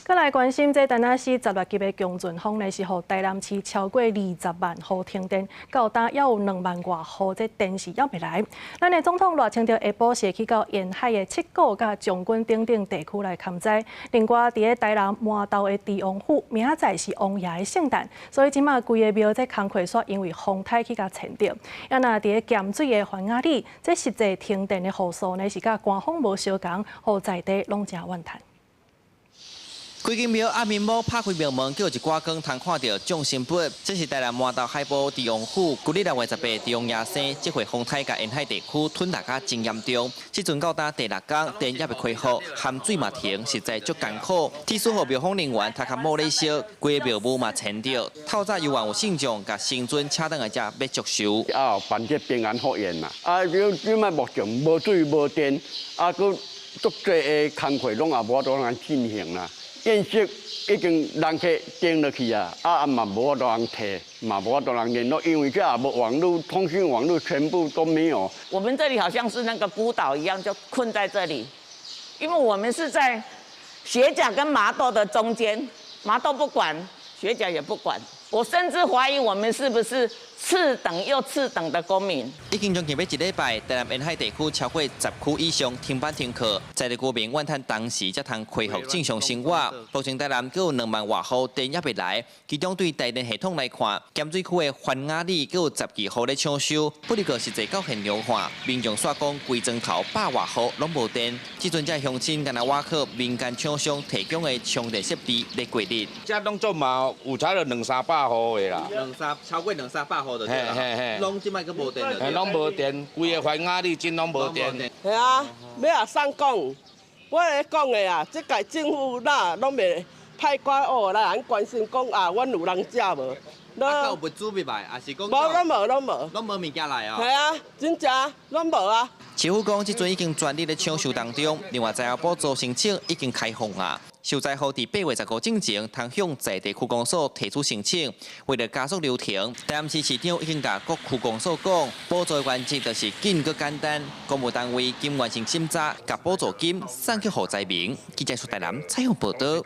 閣來關心這田納西16級的強陣風呢，是予台南市超過20萬戶停電，到今猶有2萬外戶這電視猶未來。咱的總統賴清德下晡是去到沿海的七股佮將軍等等地區來勘災。另外，佇咧台南麻豆的鄭王府，明仔載是王爺的聖誕，所以這馬規个廟這工課煞因為風颱去共延著。啊，若佇咧鹹水的環仔里，這實際停電的戶數呢是佮寒風無相仝，予在地攏誠怨嘆。規間廟暗暝暝拍開廟門，閣有一寡光通看著眾神佛。這是台南麻豆海埔鄭王府，舊曆6月18鄭王爺生，這回風颱共沿海地區吞落甲真嚴重。這陣到今第六工，電猶未恢復，鹹水嘛停，實在足艱苦。鐵使予廟方人員頭殼帽咧燒，規个廟宇嘛延著。透早猶原有信眾共神尊請轉來遮欲祝壽。啊，辦這平安福宴啦。啊，這擺目前無水無電，啊，閣足濟的工課攏也無法度通進行啦。宴席已經人客訂落去啊，啊嘛無法度通提，嘛無法度通聯絡，因為這也無網路，通訊網路全部都沒有。我們這裡好像是那個孤島一樣，就困在這裡，因為我們是在學甲跟麻豆的中間，麻豆不管，學甲也不管。我甚至懷疑我們是不是次等又次等的公民。已經將近欲一禮拜，台南沿海地區超過10區以上停班停課，在地居民怨嘆當時才通恢復正常生活。目前台南閣有2萬外戶電猶未來，其中對台電系統來看，鹹水區的環雅里閣有12戶咧搶修，不過實際到現場看，民眾煞講規莊頭百外戶攏無電。這陣這鄉親敢若倚靠民間廠商提供的充電設備咧過日。這攏總嘛有差了兩三百戶的啦，兩三超過兩三百戶就對啦，攏這擺閣無電了，攏無電，規个環雅里真攏無電。係啊，欲按怎講，我咧講的啊，這屆政府哪攏袂派寡哦來咱關心講啊，阮有人食無？啊，有物資欲來，抑是講無，攏無，攏無，攏無物件來啊。係啊，真正攏無啊。市府講，這陣已經全力咧搶修當中，另外災後補助申請已經開放啊。受災戶佇8月15之前，通向在地區公所提出申請。為了加速流程，台南市市長已經共各區公所講，補助原則就是緊閣簡單，公務單位經完成審查，共補助金送去予災民。記者出台南採訪報導。